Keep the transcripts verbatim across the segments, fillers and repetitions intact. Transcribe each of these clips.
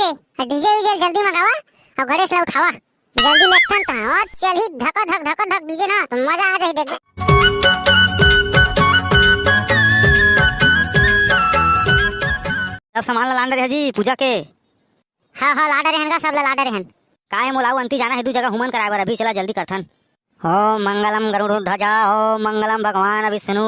के, डीजे वीजे जल्दी मंगावा, अउ गणेश ला उठावा, जल्दी लेगथन त, ओ चलही धक धक धक धक डीजे ना, त मजा आ जाही देखबे। सब सामान ला लान डरे हन जी पूजा के। हाँ, हाँ, ला डरे हन गा, सब ला, ला डरे हन। का हे मोला अउ अंती जाना हे दू जगह हुमन कराए बर, अभी चला जल्दी करथन। ओम मंगलम गरुड़ ध्वजा, ओम मंगलम भगवान विष्णु।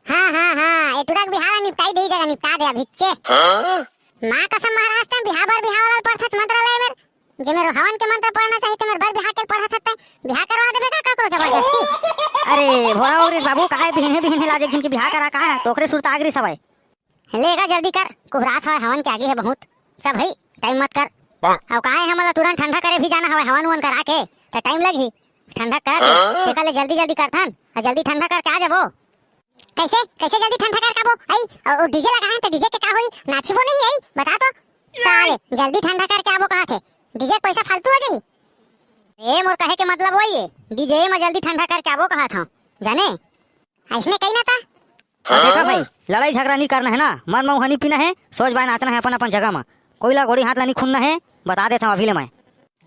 हाँ, हाँ, हाँ, ए टुरा के बिहाव ला निपटाई दे, जगह निपटा दे अभी चे। हाँ? माँ कसम महाराज, तैं बिहाव बर बिहाव वाला पढ़थस मंत्र ले मेर, जे मेर हवन के मंत्र पढ़ना चाहिए, ते मेर बर बिहाव के पढ़थस, तैं बिहाव करवा देबे का काकरो जबरदस्ती? अरे, भोला हो रे बाबू, काहे बिहने बिहने लाजे झिन के बिहाव करा, काहे? तोकरे सुरता आगरी सवाई। ले गा जल्दी कर, कुहरात हवय, हवन के आगे हे बहुत। सब भाई, टाइम मत कर। अउ काहे हमन ला तुरंत ठंडा करे भी जाना हवय, हवन उवन करा के, त टाइम लगही। ठंडा करत हे, हाँ? तेकर ले जल्दी जल्दी करथन, अउ जल्दी ठंडा करके आ जाबो। कैसे, कैसे जल्दी ठंडा करके आबो? आई, अउ, अउ डीजे लगा हे, त डीजे के का होई? नाचबो नहीं आई, बता तो। साले, जल्दी ठंडा करके आबो कहत हे, डीजे के पैसा फालतू हो जाही। ए, मोर कहे के मतलब वही हे, डीजे में जल्दी ठंडा करके आबो कहत हूँ, जाने? अइसने कही ना ता। हाँ, देखा भाई, लड़ाई झगड़ा नहीं करना है ना, मद मऊ हनी पीना है, सोच बाय नाचना है अपन अपन जगह में। कोई ला गोड़ी हाथ ला नहीं खुनना है, बता देता हूँ अभी ले मैं।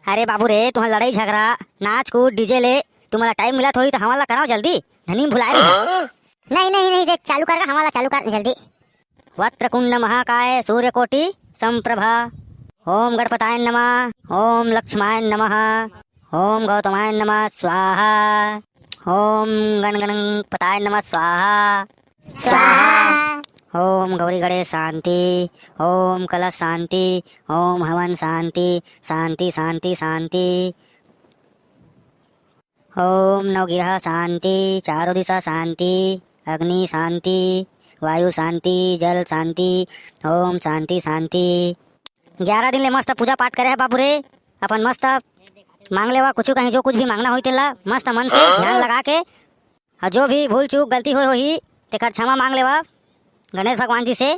अरे बाबू रे, तुहां लड़ाई झगड़ा, नाच कूद, डीजे ले, तुम्हारा टाइम मिलत होही तो हमन ला कराओ जल्दी, धनी भुलाए रही। नहीं, नहीं, नहीं, देख, चालू कर गा, हमन ला चालू कर जल्दी। वक्रतुंड महाकाय सूर्यकोटि संप्रभा। ओम गणपताय नमः, ओम लक्ष्माय नमः, ओम गौतमाय नमः स्वाहा, ओम गण गणपताय नमः स्वाहा। स्वाहा। ओम गौरी गणेश शांति, ओम कलश शांति, ओम हवन शांति, शांति, शांति, शांति। ओम नवगिरह शांति, चारों दिशा शांति, अग्नि शांति, वायु शांति, जल शांति, ओम शांति, शांति। ग्यारह दिन ले मस्त पूजा पाठ करे हे बाबू रे, अपन मस्त मांग लेवा, कुछु कहीं जो कुछ भी मांगना होही तेला मस्त मन से ध्यान लगा के, अउ जो भी भूल चूक गलती होय होही तेकर क्षमा मांग लेवा गणेश भगवान जी से।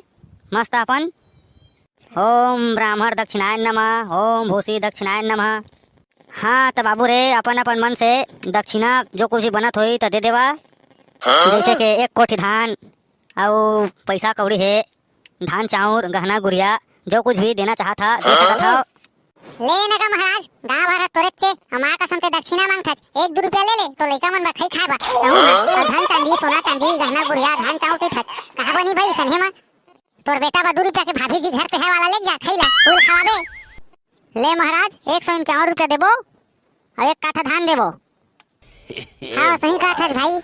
मस्त अपन ओम ब्राह्मण दक्षिणाय नमः, ओम भूसी दक्षिणाय नमः। हाँ, त बाबू रे, अपन अपन मन से दक्षिणा जो कुछ भी बनत होही त दे देवा। हाँ? जैसे के एक कोठी धान, अउ पैसा कौड़ी हे, धान चाउर, गहना गुरिया, जो कुछ भी देना चाहत हा, दे सकत हव। ले न गा महाराज, गाँव भर ह तोरेच चे, अउ माँ कसम ते दक्षिणा मांगथच, एक दू रुपया ले ले, तो लइका मन बर खई खाए बर, कहूँ ना, अउ धन चांदी, सोना चांदी, गहना गुरिया, धान चाउर कहिथच, कहाँ बनी भाई सनहे मा? तोर बेटा बा दू रुपया के भाभी जी घर पे है वाला लेके जा, खइला, फूल खवाबे। ले महाराज, एक सौ इक्यावन रुपया देबो, अउ एक काठा धान देबो। हाँ, सही कहत हस भाई।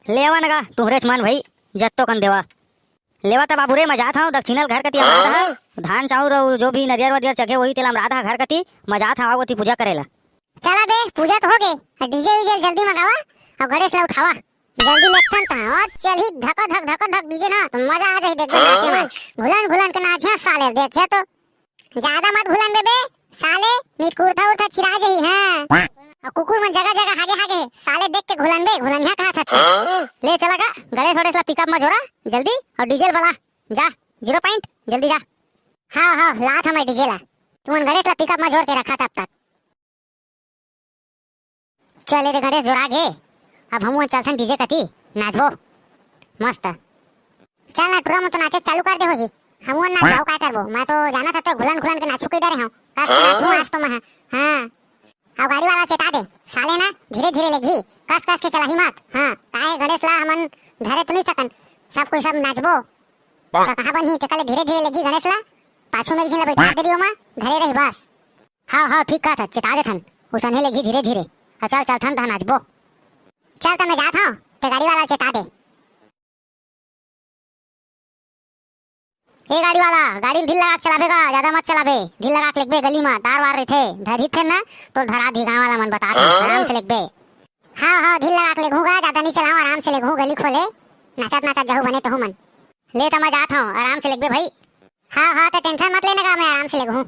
लेवा न गा, तुहरेच मन भाई, जत्तो कन देवा। लेवा त बाबू रे, मैं जात हूँ, दक्षिणा ल घर कती अमरात हा। धान चाउर अउ जो भी नरियर वरियर चघे होही, तेला अमरात हा घर कती, मैं जात हूँ, आओ ओती पूजा करेला। चला बे, पूजा तो होगे, डीजे वीजे जल्दी मंगावा, अउ गणेश ला उठावा। जल्दी लेगथन त, ओ चलही धक धक धक धक डीजे ना, त मजा आ जाही देखबे नाचे मा। घुलन घुलन के नाचिया साले, देखिया तो। ज्यादा मत घुलन बे बे, साले, नित कुर्ता उर्ता चिरा जाही, हाँ। अउ कुकुर मन जगह जगह हागे हागे हे, साले देख के घुलन बे, घुलनिया कहा सकते। ले चला गा, गणेश वणेश ला पिकअप मा जोरा, जल्दी, अउ डीजे ला बला, जा, जीरो पॉइंट, जल्दी जा। हाँ, हाँ, लात हूँ मैं डीजे ला, तुमन गणेश ला पिकअप मा जोर के रखा तब तक। चल रे गणेश जोरा गे, अब हमू चलथन डीजे कती, नाचबो मस्त। चल ना टुरा, मन तो नाचे चालू कर दे होही, हमू नाचबो, अउ का करबो, मैं तो जाना था तो घुलन घुलन के नाचू कही डरे हूँ, कस के नाचू आज तो मैं, हाँ। अब गाड़ी वाला चेता दे, साले ना धीरे धीरे लेगही, कस कस के चलाही मत, हाँ, काहे गणेश ला हमन धरे तो नहीं सकन, सब कोई सब नाचबो, तो कहाँ बनही, तेकर ले धीरे धीरे लेगही गणेश ला, पाछू में एक झिन ला बैठा दे दियो मा, धरे रही बस। हाव, हाव, ठीक कहत हस, चेता देथन। उसने लेगही धीरे-धीरे। अउ चल, चलथन तहन नाचबो। चल त मैं जात हंव, ते गाड़ी वाला ल चेता दे। ए गाड़ी वाला, गाड़ी ल धीर लगा के चलाबे गा, जादा मत चलाबे। धीर लगा के लेगबे, गली म तार वार रहिथे, धरही फेर न, तोला धरा दिही गाँव वाला मन बतात हे, आराम से लेगबे। हाव, हाव, धीर लगा के लेगहूँ गा, जादा नइ चलाहूँ, आराम से लेगहूँ, गली खोले, नाचत नाचत जाहू बने तहू मन। ले त मैं जात हंव, आराम से लेगबे भई। हाव, हाव, ते tension मत ले न गा, मैं आराम से लेगहूँ।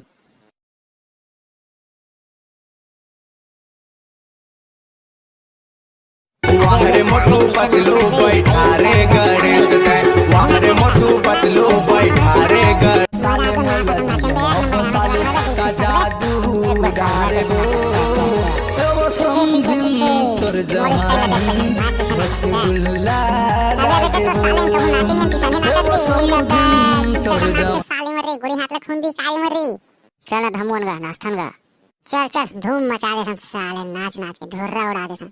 वाह रे मोटू पतलू बैठा रे गणेश तैं, वाह रे मोटू पतलू बैठा रे गणेश। साले मोला साले का जादू डाले हो, वो समझिन तोर जवानी रसगुल्ला लागे हो, वो समझिन तोर जवानी। साले मर रे, गोड़ी हाथ ले खून दी, काली मर रे। चल ना धमुअन गा, नाचथन गा। चल चल, धूम मचा देथन साले, नाच नाच के धुर्रा उड़ा देथन।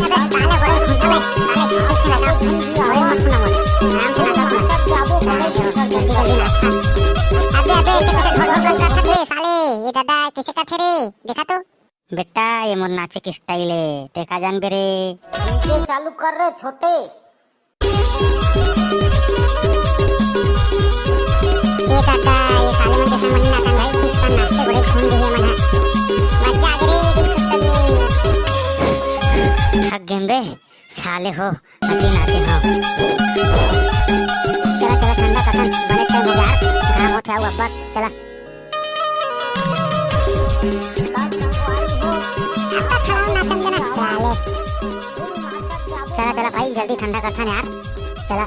अबे साले, बड़े खुंटा बे, साले, ठीक से नाचो। बड़े मत सुना मोर। आराम से नाचो तुम। साले, जल्दी, जल्दी नाचो। अबे, अबे, ये कैसे ढोल ढोल करत हे, साले? ये दादा, कैसे करथे रे? देखा तो। बेटा, ये मोर नाचे के style हे। ते का जानबे रे? डीजे चालू कर रे, छोटे। ए दादा, ये साले मन के संग मन नाचन भाई, ठीक से नाचथे, बड़े खून दिहे मन ह। मजा आ गे रे, दिल खुश कर दे। थक गेन बे, साले हो, अति नाचे हो। चला, चला, ठंडा कथन, बने टाइम हो गया, घाम होत हे, अउ अब्बड़, चला। चला, चला भाई, जल्दी ठंडा करथन यार। चला।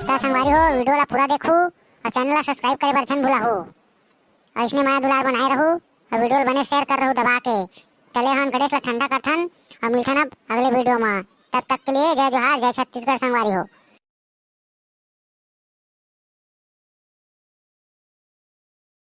त संगवारी हो, video ला पूरा देखू अउ channel ला subscribe करे बर झन भुलाहू। अउ इसने मया दुलार बनाए रहू अउ video ला बने share कर रहू दबा के। चले हन गणेश ला ठंडा करथन अउ मिलथन अब अगले video मा। तब तक के लिए जय जोहार, जय छत्तीसगढ़ संगवारी हो।